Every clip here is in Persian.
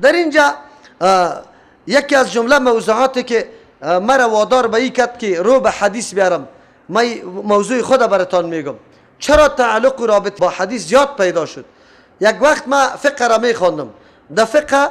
در اینجا یکی از جمله موضوعاتی که مرا وادار به این کرد که رو به حدیث بیارم، من موضوع خود براتان میگم چرا تعلق و رابطه با حدیث زیاد پیدا شد. یک وقت ما فقه را میخواندم، در فقه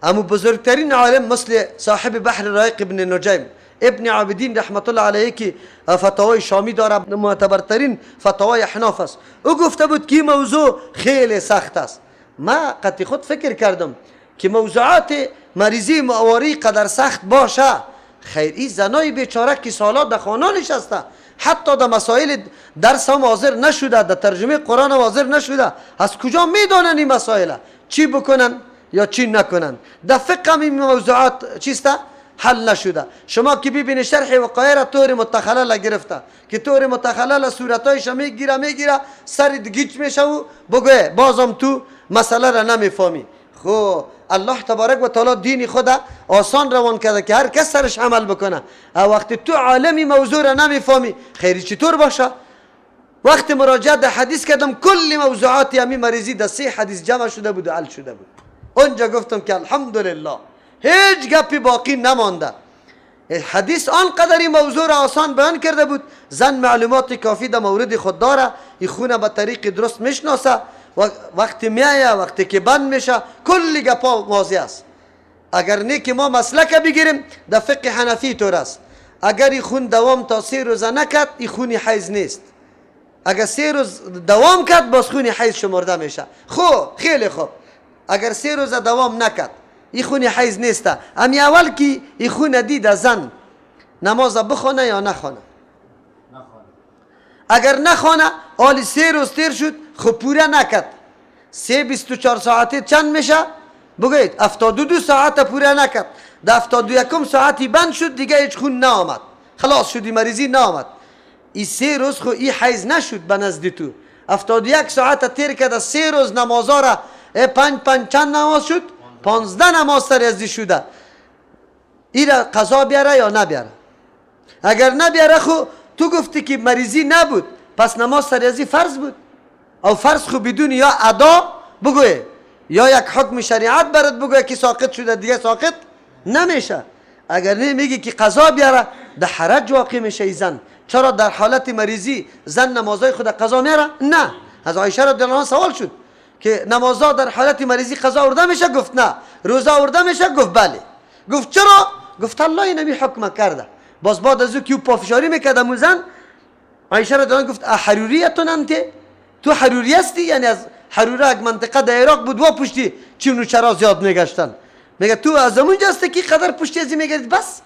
امو بزرگترین عالم مثل صاحب بحر رایق ابن نجیم ابن عابدین رحمت الله علیه که فتاوای شامی داره، معتبرترین فتاوای احناف است، او گفته بود که موضوع خیلی سخت است. ما قطعی خود فکر کردم که موضوعات مریضی مواری قدر سخت باشه، خیر این زنای بیچاره که سالا در خانه نشسته، حتی در مسائل درس هم حاضر نشده، در ترجمه قرآن هم حاضر نشده، از کجا میدانن این مسائل چی بکنن یا چی نکنن؟ در فقه هم این موضوعات چیسته؟ حل نشده. شما که ببینی شرح وقایع را طور متخلل گرفته که طور متخلل صورتایش میگیره میگیره سر گیج میشه و بگه بازم تو مسئله را نمیفهمی. خب الله تبارک و تعالی دین خدا آسان روان کرده که هر کس سرش عمل بکنه. وقتی تو عالمی موضوع را نمیفهمی خیری چطور باشه؟ وقتی مراجعه در حدیث کردم کل موضوعات همی مریضی در 3 حدیث جمع شده بود و حل شده بود. اونجا گفتم که الحمدلله هیچ گپی باقی نمانده. حدیث آنقدر این موضوع را آسان بیان کرده بود، زن معلومات کافی در مورد خود داره، این خونه به طریق درست میشناسه، وقتی میایه وقتی که بند میشه کلی گپا واضح است. اگر نه که ما مسلک بگیریم در فقه حنفی طور است، اگر این خون دوام تا 3 روزه نکرد این خونی حیض نیست، اگر 3 روز دوام کرد باز خونی حیض شمرده میشه. خب خیلی خوب، اگر 3 روز دوام نکرد این خونی حیض نیست، امی اول که این خون دید زن نماز بخونه یا نخونه؟ اگر نخونه آلی 3 روز تیر شد، خب پوره نکرد، 3 24 ساعته چند میشه؟ بگوید 72 ساعت پوره نکرد، در 71 ساعتی بند شد دیگه هیچ خون نآمد، خلاص شدی مریضی نآمد. این 3 روز خو این حیض نشد به نزد تو، 71 ساعت تیر کرده، 3 روز نمازا را 5 5 چند نماز شد؟ 15 نماز سر ازی شده. این را قضا بیاره یا نبیاره؟ اگر نبیاره خو تو گفتی که مریضی نبود، پس نماز سر ازی فرض بود، او فرض خو بدون یا ادا بگوی یا یک حکم شریعت برات بگوی که ساقط شده دیگه ساقط نمیشه. اگر نه میگی که قضا بیاره در حرج واقع میشه ای زن. چرا در حالت مریضی زن نمازهای خود قضا میاره؟ نه. از عایشه رضی الله عنها سوال شد که نمازها در حالت مریضی قضا آورده میشه؟ گفت نه. روزه آورده میشه؟ گفت بله. گفت چرا؟ گفت الله نبی حکم کرده. باز بعد از او که پافشاری میکرد زن، عایشه رضی الله عنها گفت احروریتون انت؟ تو حروری هستی؟ یعنی از حروره یک منطقه در عراق بود و پشتی چون و چرا زیاد میگشتن، میگه تو از اونجا هستی که قدر پشتی ازی میگردی؟ بس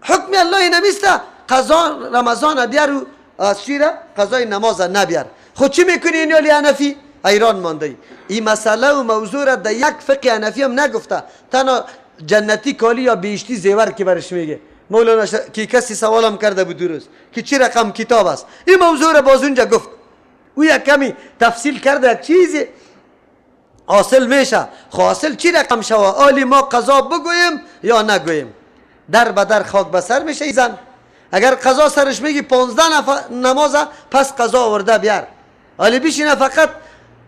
حکم الله نمیسته قضا رمضان بیار و از شیره قضای نماز نبیار. خود چی میکنی این یالی حنفی؟ ایران مانده ای. این مسئله و موضوع را در یک فقه حنفی هم نگفته، تنها جنتی کالی یا بهشتی زیور که برش میگه مولانا که کسی سوالم کرده بود درست که چی رقم کتاب است، این موضوع را باز اونجا گفت. او یک کمی تفصیل کرده، یک چیزی حاصل میشه. خب حاصل چی رقم شوه؟ آلی ما قضا بگوییم یا نگوییم؟ در به در خاک به سر میشه زن. اگر قضا سرش میگی 15 نماز پس قضا آورده بیار. آلی بیشینه فقط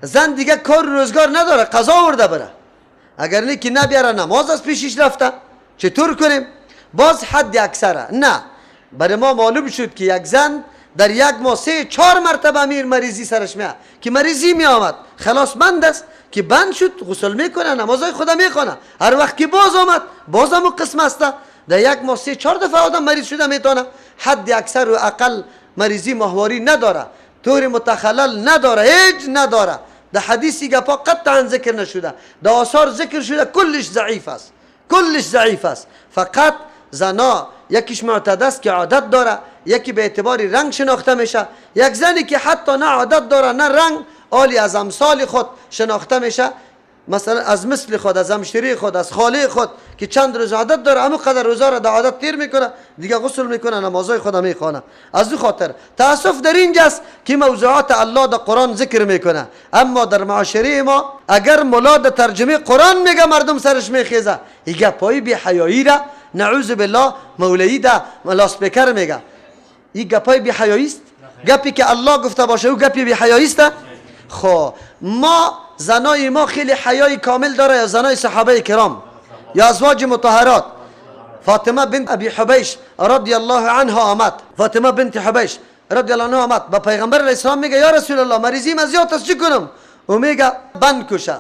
زن دیگه کار روزگار نداره، قضا آورده بره. اگر نه که نبیاره نماز از پیشش رفته، چطور کنیم؟ باز حد اکثره. نه، برای ما معلوم شد که یک زن در یک ماه 3 4 مرتبه امیر مریضی سرش میاد که مریضی می آمد، خلاص بند است که بند شد غسل میکنه، نمازهای خدا میخونه، هر وقت که باز آمد باز هم قسم است. در یک ماه 3 4 دفعه آدم مریض شده میتونه. حد اکثر و اقل مریضی ماهواری نداره، طور متخلل نداره، هیچ نداره. در حدیثی گپا قطعا ذکر نشده، در آثار ذکر شده، کلش ضعیف است، کلش ضعیف است. فقط زنا یکیش معتاد است که عادت داره، یکی به اعتبار رنگ شناخته میشه، یک زنی که حتی نه عادت داره نه رنگ، آلی از امثال خود شناخته میشه، مثلا از مثل خود، از همشیره خود، از خاله خود که چند روز عادت داره، همون قدر روزا را در عادت تیر میکنه، دیگه غسل میکنه، نمازهای خود میخوانه. از او خاطر تاسف در اینجاست که موضوعات الله در قرآن ذکر میکنه، اما در معاشره ما اگر ملا در ترجمه قرآن میگه مردم سرش میخیزه. این گپای بی حیایی را نعوذ بالله مولوی در لاسپیکر میگه، این گپای بی حیایی است؟ گپی که الله گفته باشه او گپی بی حیایی است؟ خب ما زنای ما خیلی حیای کامل داره، یا زنای صحابه کرام یا ازواج مطهرات. فاطمه بنت ابی حبیش رضی الله عنها آمد، فاطمه بنت حبیش رضی الله عنها آمد با پیغمبر علیه السلام میگه یا رسول الله مریضیم از زیاد است چی کنم؟ او میگه بند کشه،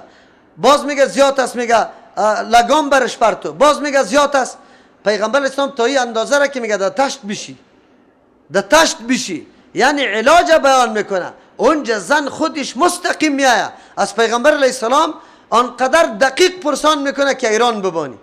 باز میگه زیاد است، میگه لگام برش پرتو، باز میگه زیاد است. پیغمبر علیه السلام تا این اندازه را که میگه در تشت بشی، در تشت بشی، یعنی علاج بیان میکنه. اونجا زن خودش مستقیم میآید از پیغمبر علیه السلام آنقدر دقیق پرسان میکنه که ایران ببانی.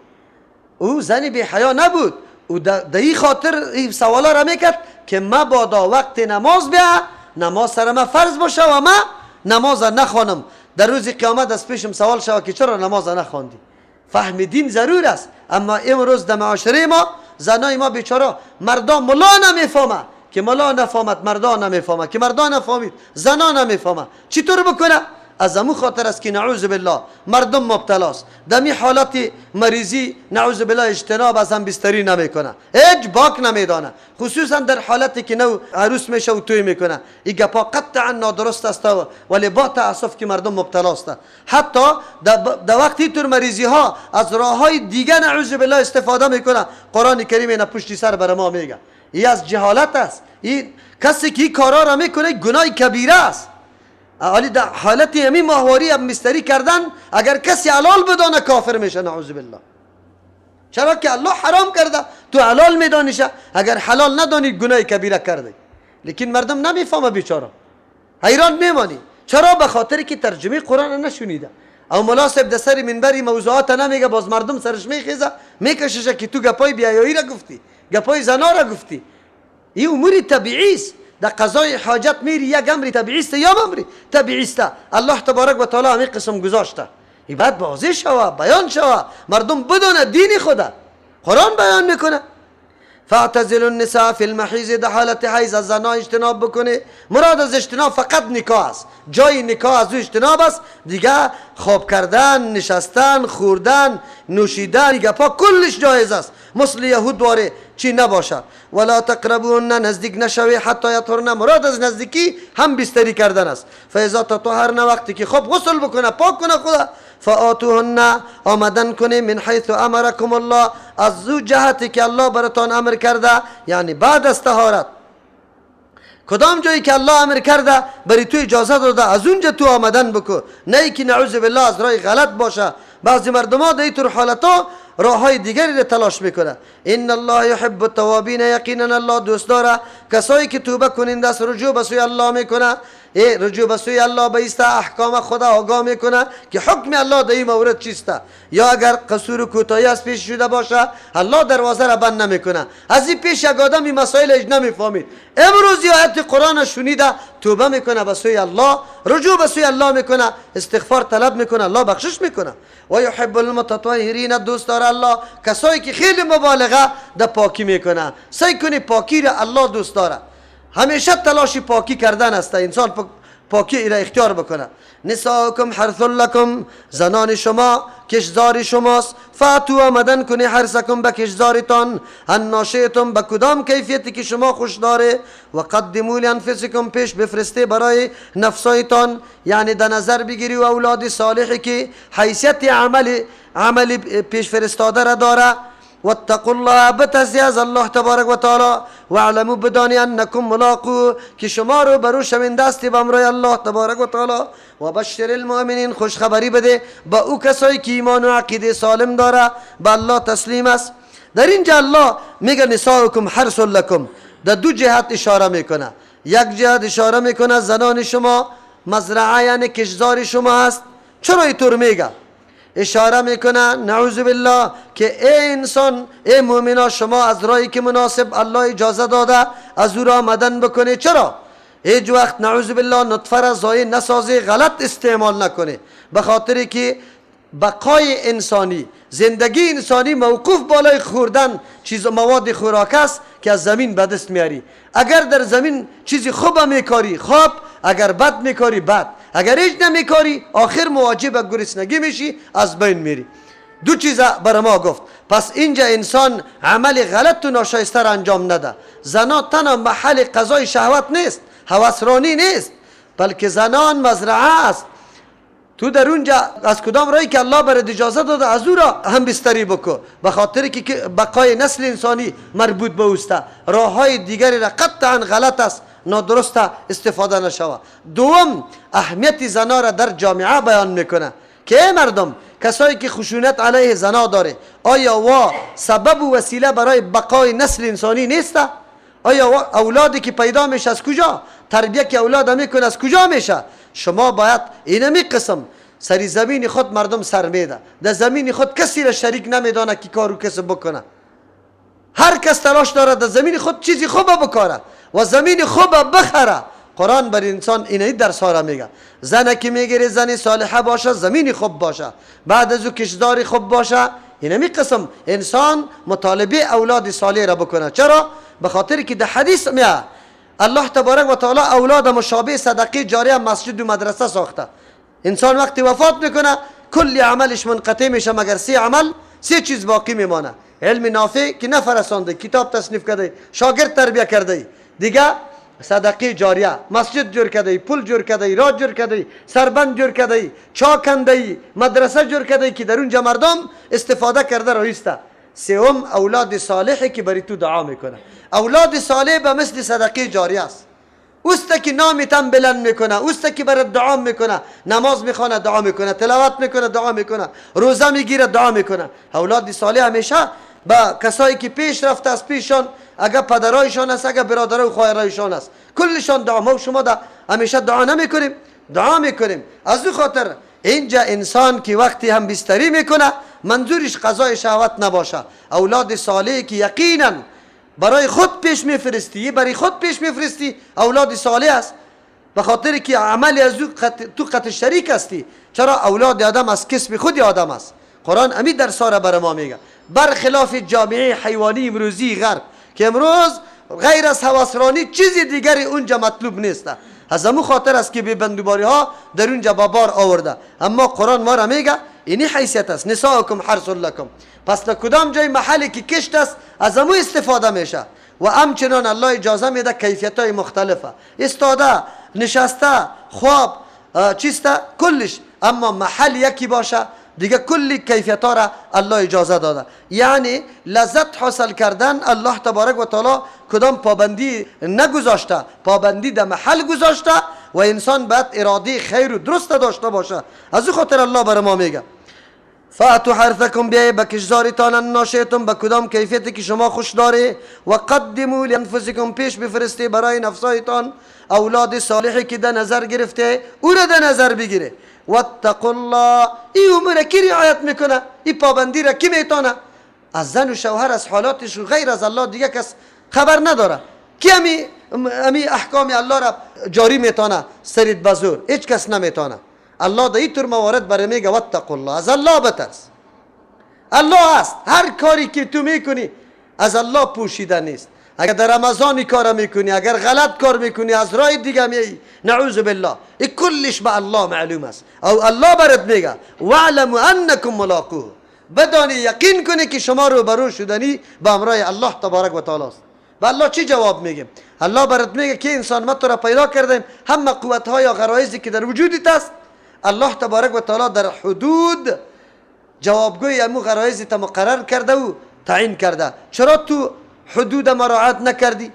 او زنی بی حیا نبود، او در این خاطر این سوالا را میکرد که مبادا وقت نماز بیا نماز سر ما فرض باشه و ما نماز نخوانم، در روز قیامت از پیشم سوال شود که چرا نماز نخواندی. فهم دین ضرور است. اما امروز در معاشره ما زنای ما بیچاره مردا ملا نمیفهمه که ملا نفهمد، مردا نمیفهمه که مردا نفهمید، زنا نمیفهمه چطور بکنه؟ از امو خاطر است که نعوذ بالله مردم مبتلاست دمی حالت مریضی، نعوذ بالله اجتناب از هم بستری نمیکنه، هیچ باک نمیدانه، خصوصا در حالتی که نو عروس میشه و توی میکنه. این گپا قطعا نادرست است، ولی با تاسف که مردم مبتلاست. حتی در وقتی تور مریضی ها از راه های دیگه نعوذ بالله استفاده میکنه. قرآن کریم اینا پشتی سر بر ما میگه این از جهالت است. این کسی که این کارا را میکنه گناه کبیره است. حالی در حالت همین ماهواری هم مستری کردن اگر کسی حلال بدانه کافر میشه نعوذ بالله. چرا که الله حرام کرده، تو حلال میدانیشه، اگر حلال ندانی گناه کبیره کرده. لیکن مردم نمیفهمه بیچاره، حیران میمانی. چرا؟ به خاطر که ترجمه قرآن نشنیده. او ملا صاحب در سر منبری موضوعات نمیگه، باز مردم سرش میخیزه میکششه که تو گپای بیایایی را گفتی، گپای زنا را گفتی. این امور طبیعی است. در قضای حاجت میری یک امر طبیعی است یا امر طبیعی است. الله تبارک و تعالی همین قسم گذاشته. این بعد واضح شوه، بیان شوه، مردم بدون دین خدا. قرآن بیان میکنه فاعتزلوا النساء فی المحیض، در حالت حیض از زنا اجتناب بکنه. مراد از اجتناب فقط نکاح است، جای نکاح از او اجتناب است. دیگه خواب کردن، نشستن، خوردن، نوشیدن، گپا کلش جایز است، مثل یهود واره چی نباشه. ولا تقربوهن، نزدیک نشوی، حتی یطهرن، مراد از نزدیکی هم بستری کردن است. فاذا تطهرن، وقتی که خوب غسل بکنه، پاک کنه خدا، فآتوهن، آمدن کنه، من حیث امرکم الله، از او جهتی که الله براتان امر کرده، یعنی بعد از طهارت. کدام جایی که الله امر کرده بری تو اجازه داده، از اونجا تو آمدن بکو، نه ای که نعوذ بالله از راه غلط باشه. بعضی مردم ها در اینطور حالت ها راه های دیگری را تلاش میکنه. ان الله یحب التوابین، یقینا الله دوست داره کسایی که توبه کننده است، رجوع به سوی الله میکنه. ای رجوع به سوی الله بیسته، احکام خدا آگاه میکنه که حکم الله در این مورد چیست. یا اگر قصور و کوتاهی از پیش شده باشه، الله دروازه را بند نمیکنه. از این پیش یک آدم این مسائل اج نمیفهمید، امروز آیت قرآن شنیده توبه میکنه به سوی الله، رجوع به سوی الله میکنه، استغفار طلب میکنه، الله بخشش میکنه. و یحب المتطهرین، دوست داره الله کسایی که خیلی مبالغه در پاکی میکنه. سعی کنی پاکی را الله دوست داره، همیشه تلاش پاکی کردن است، انسان پاکی را اختیار بکنه. نساؤکم حرث لکم، زنان شما کشزار شماست. فاتو، آمدن کنی، حرثکم، به کشزارتان، انا شئتم، به کدام کیفیتی که شما خوش داره. و قدموا لانفسکم، پیش بفرسته برای نفسایتان، یعنی در نظر بگیری و اولاد صالحی که حیثیت عمل پیش فرستاده را داره. واتقوا الله، بترسی از الله تبارک و تعالی. واعلموا، بدانی، انکم ملاقو، که شما رو برو شوینده استی به امرای الله تبارک و تعالی. و بشر المؤمنین، خوشخبری بده با او کسایی که ایمان و عقیده سالم داره، به الله تسلیم است. در اینجا الله میگه نساؤکم حرث لکم، در دو جهت اشاره میکنه. یک جهت اشاره میکنه زنان شما مزرعه یعنی کشزار شما است. چرا اینطور میگه؟ اشاره میکنه نعوذ بالله که ای انسان، ای مؤمنا، شما از راهی که مناسب الله اجازه داده از او را آمدن بکنه. چرا؟ هیچ وقت نعوذ بالله نطفه را ضایع نسازی، غلط استعمال نکنه، به خاطر که بقای انسانی، زندگی انسانی موقوف بالای خوردن چیز مواد خوراک است که از زمین به دست میاری. اگر در زمین چیزی خوب میکاری خوب، اگر بد میکاری بد، اگر هیچ نمیکاری آخر مواجه به گرسنگی میشی، از بین میری. دو چیز بر ما گفت. پس اینجا انسان عمل غلط و ناشایسته را انجام نده. زنا تنها محل قضای شهوت نیست، هوسرانی نیست، بلکه زنان مزرعه است. تو در اونجا از کدام راهی که الله برات اجازه داده از او را هم بستری بکو، به خاطر که بقای نسل انسانی مربوط به اوسته. راه های دیگری را قطعا غلط است، نادرست استفاده نشوه. دوم، اهمیت زنا را در جامعه بیان میکنه که ای مردم، کسایی که خشونت علیه زنا داره، آیا وا سبب و وسیله برای بقای نسل انسانی نیست؟ آیا اولادی که پیدا میشه از کجا؟ تربیه که اولاد میکنه از کجا میشه؟ شما باید اینمی قسم سری زمین خود مردم سر میده، در زمین خود کسی را شریک نمیدانه که کارو کسی بکنه. هر کس تلاش داره در زمین خود چیزی خوب بکاره و زمین خوب بخره. قرآن بر انسان اینه درس ها را میگه. زن که میگیره زن صالحه باشه، زمین خوب باشه، بعد از او کشدار خوب باشه. اینمی قسم انسان مطالبه اولاد صالح را بکنه. چرا؟ به خاطر که در حدیث میاد الله تبارک و تعالی اولاد مشابه صدقه جاریه مسجد و مدرسه ساخته. انسان وقتی وفات میکنه کل عملش منقطع میشه مگر سه عمل، سه چیز باقی میمانه: علم نافع که نفرسانده، کتاب تصنیف کرده، شاگرد تربیه کرده، دیگه صدقه جاریه، مسجد جور کرده، پل جور کرده، راه جور کرده، سربند جور کرده، چاه کنده، مدرسه جور کرده که در اونجا مردم استفاده کرده رایسته. سوم، اولاد صالحی که بری تو دعا میکنه. اولاد صالح به مثل صدقه جاریه است. اوست که نامتن بلند میکنه، اوست که برات دعا میکنه، نماز میخوانه دعا میکنه، تلاوت میکنه دعا میکنه، روزه میگیره دعا میکنه. اولاد صالح همیشه با کسایی که پیش رفته از پیشان، اگر پدرایشان است، اگر برادرای و خواهرایشان است، کلشان دعا. ما و شما همیشه دعا نمیکنیم، دعا میکنیم. از او خاطر اینجا انسان که وقتی هم بستری میکنه منظورش قضای شهوت نباشه. اولاد صالح که یقینا برای خود پیش میفرستی، برای خود پیش میفرستی، اولاد صالح است، به خاطر که عمل از او تو قطع شریک هستی. چرا؟ اولاد آدم از کسب خود آدم است. قرآن امی درس ها را برای ما میگه، برخلاف جامعه حیوانی امروزی غرب که امروز غیر از هوسرانی چیز دیگری اونجا مطلوب نیست. از امو خاطر است که بی بندوباری ها در اونجا با بار آورده. اما قرآن ما را میگه اینی حیثیت است، نساءکم حرث لکم. پس در کدام جای محلی که کشت است از امو استفاده میشه. و همچنان الله اجازه میده کیفیت های مختلفه، استاده، نشسته، خواب، چیسته، کلش، اما محل یکی باشه دیگه کلی کیفیت ها را الله اجازه داده. یعنی لذت حاصل کردن الله تبارک و تعالی کدام پابندی نگذاشته، پابندی در محل گذاشته و انسان باید اراده خیر و درست داشته باشه. از او خاطر الله بر ما میگه فاتو حرثکم، بیای به کشزارتان، انا شئتم، به کدام کیفیتی که شما خوش داره، و قدموا لانفسکم، پیش بفرستی برای نفسایتان اولاد صالحی که در نظر گرفته او را در نظر بگیره. واتقوا الله، این امور کی رعایت میکنه؟ این پابندی را کی میتونه؟ از زن و شوهر از حالاتش غیر از الله دیگه کس خبر نداره. کی امی احکام الله را جاری میتونه؟ سرید بزور هیچ کس نمیتونه. الله در این طور موارد برای میگه واتقوا الله، از الله بترس. الله است، هر کاری که تو میکنی از الله پوشیده نیست. اگر در رمضان کار میکنی، اگر غلط کار میکنی، از راه دیگه میایی، نعوذ بالله، این کلش به الله معلوم است. او الله برات میگه واعلموا انکم ملاقوه، بدانی یقین کنی که شما روبرو شدنی به امرای الله تبارک و تعالی است. به الله چی جواب میگیم؟ الله برات میگه که انسان ما تو را پیدا کردیم، همه قوت ها یا غرایزی که در وجودت است، الله تبارک و تعالی در حدود جوابگوی امو غرایز تا مقرر کرده و تعیین کرده. چرا تو حدود مراعات نکردی؟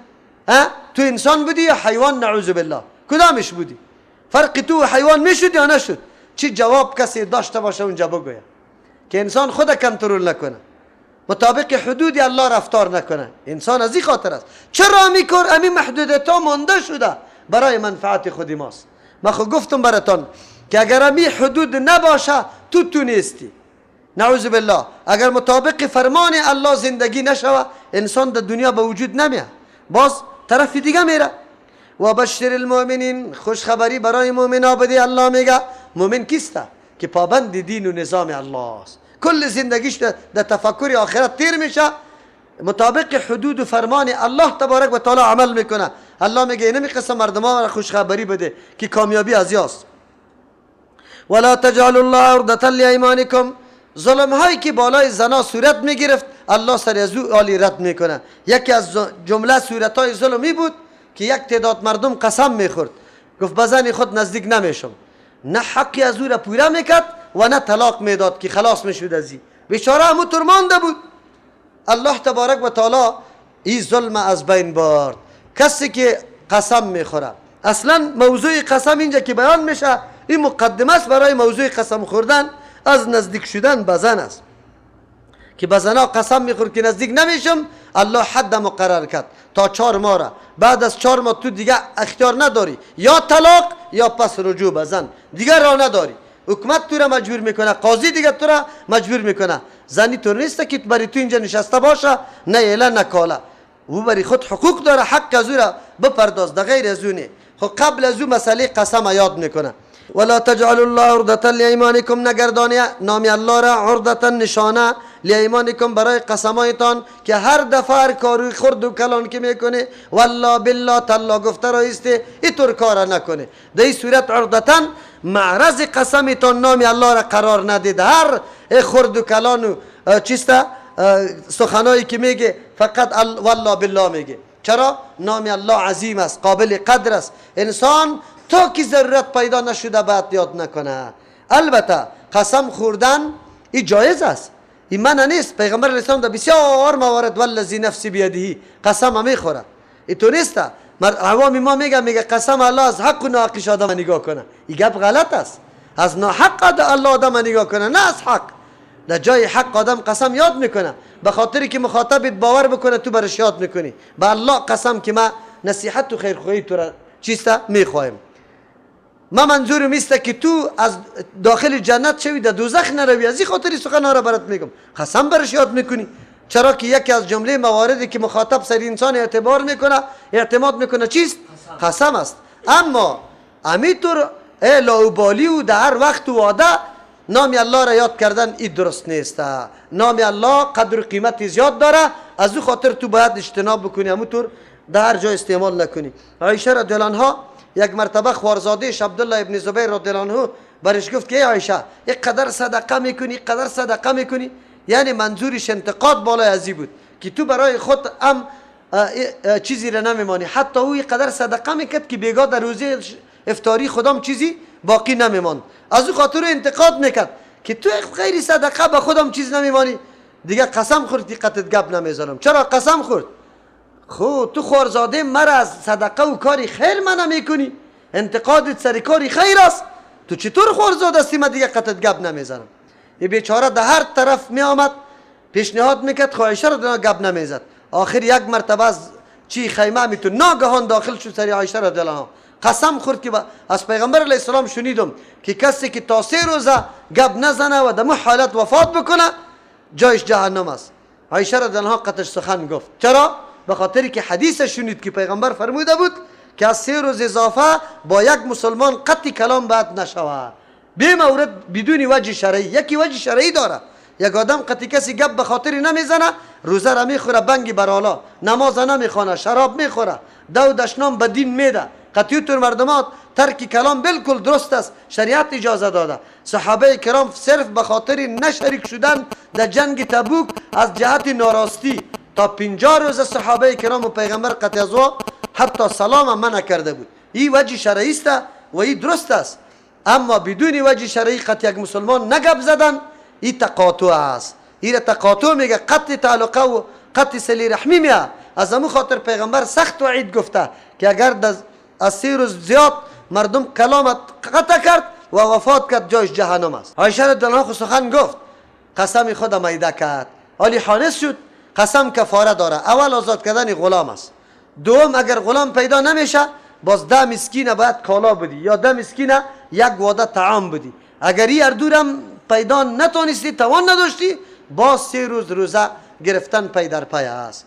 ها؟ تو انسان بودی یا حیوان؟ نعوذ بالله، کدامش بودی؟ فرق تو و حیوان میشد یا نشد؟ چی جواب کسی داشته باشه اونجا بگویه که انسان خود کنترل نکنه، مطابق حدود الله رفتار نکنه. انسان از این خاطر است. چرا میکر امی محدودیت ها مانده شده؟ برای منفعت خودی ماست. ما خو گفتم براتون که اگر امی حدود نباشه تو نیستی، نعوذ بالله. اگر مطابق فرمان الله زندگی نشوه انسان در دنیا به وجود نمیه، باز طرف دیگه میره. و بشر المؤمنین، خوشخبری برای مؤمنا بده. الله میگه مؤمن کیسته؟ که پابند دین و نظام الله است، کل زندگیش در تفکر آخرت تیر میشه، مطابق حدود و فرمان الله تبارک و تعالی عمل میکنه. الله میگه اینمی قسم مردمان را خوشخبری بده که کامیابی از یاست. ولا تجعلوا الله عرضة لایمانکم، ظلم هایی که بالای زنا صورت میگرفت الله سر از او عالی رد میکنه. یکی از جمله صورت های ظلمی بود که یک تعداد مردم قسم میخورد، گفت به زن خود نزدیک نمیشم، نه حقی از او را پوره میکرد و نه طلاق میداد که خلاص میشد از این. بیچاره همو طور مانده بود. الله تبارک و تعالی این ظلم از بین برد. کسی که قسم میخوره، اصلا موضوع قسم اینجا که بیان میشه این مقدمه است برای موضوع قسم خوردن از نزدیک شدن به زن است، که به زنها قسم میخورد که نزدیک نمیشم، الله حد مقرر کرد تا 4 ماه را. بعد از 4 ماه تو دیگه اختیار نداری، یا طلاق یا پس رجوع به زن، دیگه راه نداری. حکومت تو را مجبور میکنه، قاضی دیگه تو را مجبور میکنه. زنی تو نیست که برای تو اینجا نشسته باشه، نه اله نه کاله، او برای خود حقوق داره، حق از او را بپرداز، در غیر از او نه. خب قبل از او مسئله قسم یاد میکنه. ولا تجعلوا الله عرضة لایمانکم، نگردانی نام الله را عرضة نشانه لایمانکم برای قسمایتان، که هر دفعه هر کاری خرد و کلان که میکنه والله بالله تالله گفته را ایسته، اینطور کار نکنه. در این صورت عرضة معرض قسمتان نام الله را قرار ندید. هر خرد و کلان و چیسته سخنایی که میگه فقط والله بالله میگه. چرا؟ نام الله عظیم است، قابل قدر است. انسان تا که ضرورت پیدا نشده بعد یاد نکنه. البته قسم خوردن این جایز است، این منع نیست. پیغمبر اسلام در بسیار موارد والذی نفسی بیده قسم میخوره. این تو نیست. عوام ما میگه قسم الله از حق و ناحقش آدم نگاه کنه. این گپ غلط است. از ناحق الله آدم نگاه کنه، نه از حق. در جای حق آدم قسم یاد میکنه، به خاطری که مخاطبت باور بکنه تو برش یاد میکنی. به الله قسم که ما نصیحت و خیرخواهی تو را چیسته میخوایم. ما منظورم است که تو از داخل جنت شوی در دوزخ نروی، از این خاطری سخن را برات میگم. قسم برش یاد میکنی، چرا که یکی از جمله مواردی که مخاطب سر انسان اعتبار میکنه، اعتماد میکنه چیست؟ قسم است. اما امیطور لاوبالی و در هر وقت و وعده نام الله را یاد کردن این درست نیست. نام الله قدر و قیمت زیاد داره، از او خاطر تو باید اجتناب بکنی، همونطور در هر جای استعمال نکنی. عایشه رضی الله عنها یک مرتبه خوارزادهش عبدالله ابن زبیر رضی الله عنه برش گفت که ای عایشه یک قدر صدقه میکنی، قدر صدقه میکنی، یعنی منظورش انتقاد بالای ازی بود که تو برای خود هم چیزی را نمیمانی. حتی او قدر صدقه میکرد که بیگاه در روزه افطاری خودم چیزی باقی نمیماند. از او خاطر انتقاد میکرد که تو غیر صدقه به خودم چیز نمیمانی. دیگه قسم خورد دقتت گپ نمیزنم. چرا قسم خورد؟ خو تو خوارزاده مرا از صدقه و کاری خیر منع میکنی، انتقادت سر کاری خیر است، تو چطور خوارزاده هستی؟ من دیگه قطعت گپ نمیزنم. این بیچاره در هر طرف می آمد پیشنهاد میکرد، خواهشه را گپ نمیزد. آخر یک مرتبه از چی خیمه می تو ناگهان داخل شد سر عایشه رضی الله عنها. قسم خورد که از پیغمبر علیه السلام شنیدم که کسی که تا 3 روزه گپ نزنه و در حالت وفات بکنه جایش جهنم است. عایشه رضی الله عنها قطعش سخن گفت. چرا؟ به خاطر که حدیث شنید که پیغمبر فرموده بود که از 3 روز اضافه با یک مسلمان قطع کلام باید نشود، به مورد بدون وجه شرعی. یکی وجه شرعی داره، یک آدم قطع کسی گپ به خاطر نمیزنه، روزه را میخوره بنگی برالا، نماز نمیخوانه، شراب میخوره، دو دشنام به دین میده. قطعی تر مردمات ترک کلام بالکل درست است، شریعت اجازه داده. صحابه کرام صرف به خاطر نشریک شدن در جنگ تبوک از جهت ناراستی تا 50 روز صحابه کرام و پیغمبر قطع از حتی سلام منع کرده بود. این وجه شرعی است و این درست است. اما بدون وجه شرعی قطع یک مسلمان نگپ زدن این تقاطع است. این تقاطع میگه قطع تعلقه و قطع صله رحمی میه. از همون خاطر پیغمبر سخت وعید گفته که اگر از 3 روز زیاد مردم کلامت قطع کرد و وفات کرد جایش جهنم است. عایشه رضی الله عنها سخن گفت، قسم خود میده کرد. حالی حانث شد، قسم کفاره داره. اول آزاد کردن غلام است، دوم اگر غلام پیدا نمیشه باز 10 مسکینه باید کالا بدی یا 10 مسکینه یک واده طعام بدی. اگر این هر دورم پیدا نتونستی، توان نداشتی، باز 3 روز روزه گرفتن پی در پی است.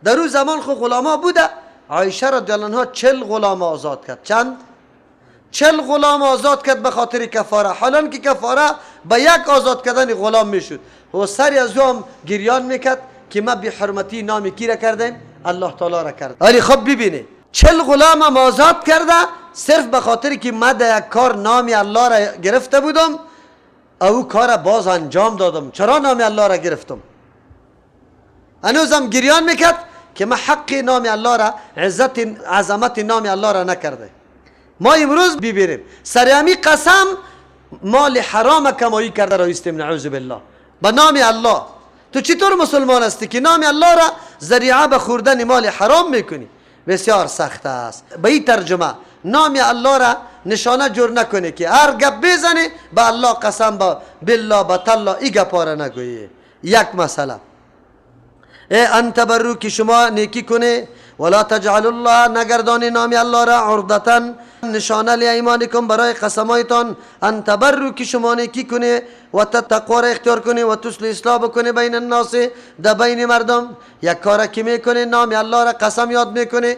در روز زمان خو غلاما بوده. عایشه رضی الله عنها 40 غلام آزاد کرد. چند؟ 40 غلام آزاد کرد به خاطر کفاره. حالا که کفاره به یک آزاد کردن غلام میشد و سری از او هم گریان میکرد که ما بی حرمتی نام کی را کردیم؟ الله تعالی را کرد. ولی خب ببینید 40 غلام هم آزاد کرده صرف به خاطر که ما در یک کار نام الله را گرفته بودم، او کار باز انجام دادم. چرا نام الله را گرفتم؟ هنوزم گریان میکرد که ما حق نام الله را، عزت عظمت نام الله را نکرده. ما امروز ببینیم سر قسم مال حرام کمایی کرده را ایستیم، نعوذ بالله. به نام الله تو چطور مسلمان هستی که نام الله را ذریعه به خوردن مال حرام میکنی؟ بسیار سخت است. به این ترجمه نام الله را نشانه جور نکنی که هر گپ بزنی به الله قسم، با بالله، با تالله، ای گپا را نگویی. یک مسئله ای ان تبرو که شما نیکی کنی، ولا تجعل الله نگردانی نام الله را عرضتا نشانه لایمانکم برای قسمایتان، ان تبرو که شما نیکی کنی و تقوا را اختیار کنی و تصلح اصلاح بکنی بین الناس در بین مردم. یک کار که میکنی نام الله را قسم یاد میکنی،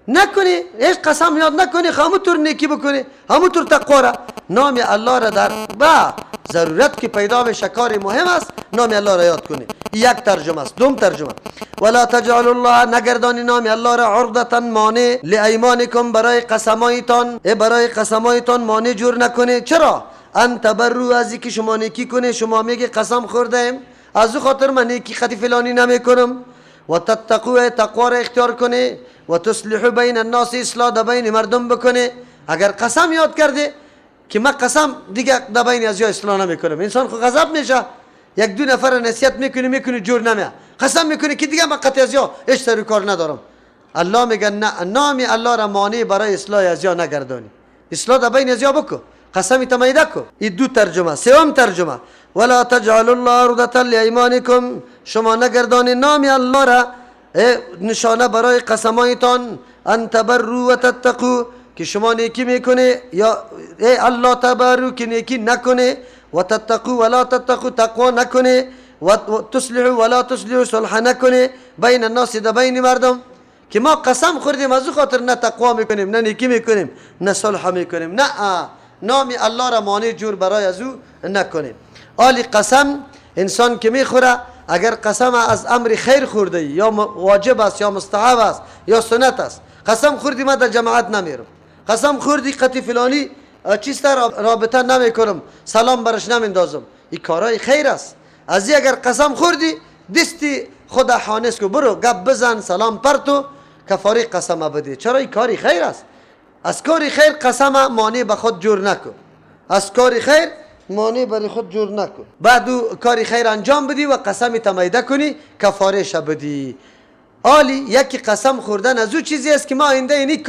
نکنی هیچ قسم یاد نکنی، همونطور نیکی بکنی، همونطور تقوا را، نام الله را در با ضرورت که پیدا بشه کار مهم است نام الله را یاد کنی. یک ترجمه است. دوم ترجمه ولا تجعل الله نگردانی نام الله را عرضتا مانع لایمانکم برای قسمایتان، برای قسمایتان مانع جور نکنی. چرا؟ ان تبرو از که شما نیکی کنی، شما میگی قسم خوردیم از او خاطر من نیکی خطی فلانی نمیکنم. و تتقو تقوا را اختیار کنی و تصلح بین الناس اصلاح در بین مردم بکنی. اگر قسم یاد کرده که من قسم دیگه در بین از یا اصلاح نمیکنم، انسان خو غضب میشه، یک دو نفر نصیحت میکنی جور نمیه، قسم میکنی که دیگه من قطع از یا هیچ سر کار ندارم. الله میگه نه، نام الله را مانع برای اصلاح از یا نگردانی، اصلاح در بین از یا بکو، قسم تمیده کو. این دو ترجمه. سوم ترجمه ولا تجعلوا الله عرضة لایمانکم شما نگردانی نام الله را نشانه برای قسمایتان، ان تبروا و تتقوا که شما نیکی میکنه، یا ای الله تبرو که نیکی نکنه، و تتقوا ولا تتقوا تقوا نکنه، و تصلحوا ولا تصلحوا صلح نکنه بین الناس در بین مردم. که ما قسم خوردیم از او خاطر نه تقوا میکنیم، نه نیکی میکنیم، نه صلح میکنیم، نه نام الله را مانع جور برای از او نکنیم. آلی قسم انسان که میخوره اگر قسم از امر خیر خورده یا واجب است یا مستحب است یا سنت است، قسم خوردی من در جماعت نمیرم، قسم خوردی قطی فلانی چیست رابطه نمیکنم، سلام برش نمیندازم، این کارهای خیر است. از اگر قسم خوردی دستی خود حانس کو، برو گپ بزن، سلام پرتو، کفاره قسم بده. چرا؟ این کاری خیر است. از کاری خیر قسم مانع به خود جور نکن، از کاری خیر مانع برای خود جور نکن. بعد کاری خیر انجام بدی و قسم تمیده کنی، کفاره بدی. آلی یکی قسم خوردن از او چیزی است که ما آینده اینی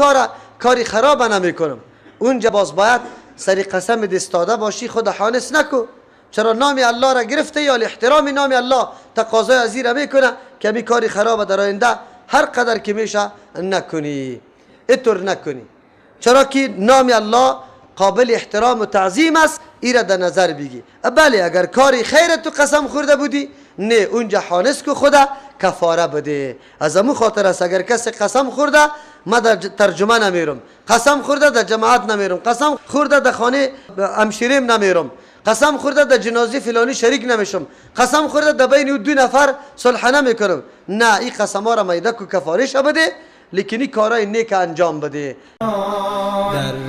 کاری خراب نمیکنم، اونجا باز باید سری قسم دستاده باشی، خود حانس نکو. چرا؟ نام الله را گرفته یا احترام نام الله تقاضای از را میکنه که می کاری خراب در آینده هر قدر که میشه نکنی، اینطور نکنی. چرا که نام الله قابل احترام و تعظیم است، ای را در نظر بگی. بله اگر کاری خیر تو قسم خورده بودی، نه اونجا حانس کو خدا کفاره بده. از امو خاطر است اگر کسی قسم خورده ما در ترجمه نمیرم، قسم خورده در جماعت نمیرم، قسم خورده در خانه امشیریم نمیرم، قسم خورده در جنازه فلانی شریک نمیشم، قسم خورده در بین دو نفر صلح نمیکنم، نه این قسم ها را میده کو کفاره بده، لیکن این کارای نیک انجام بده.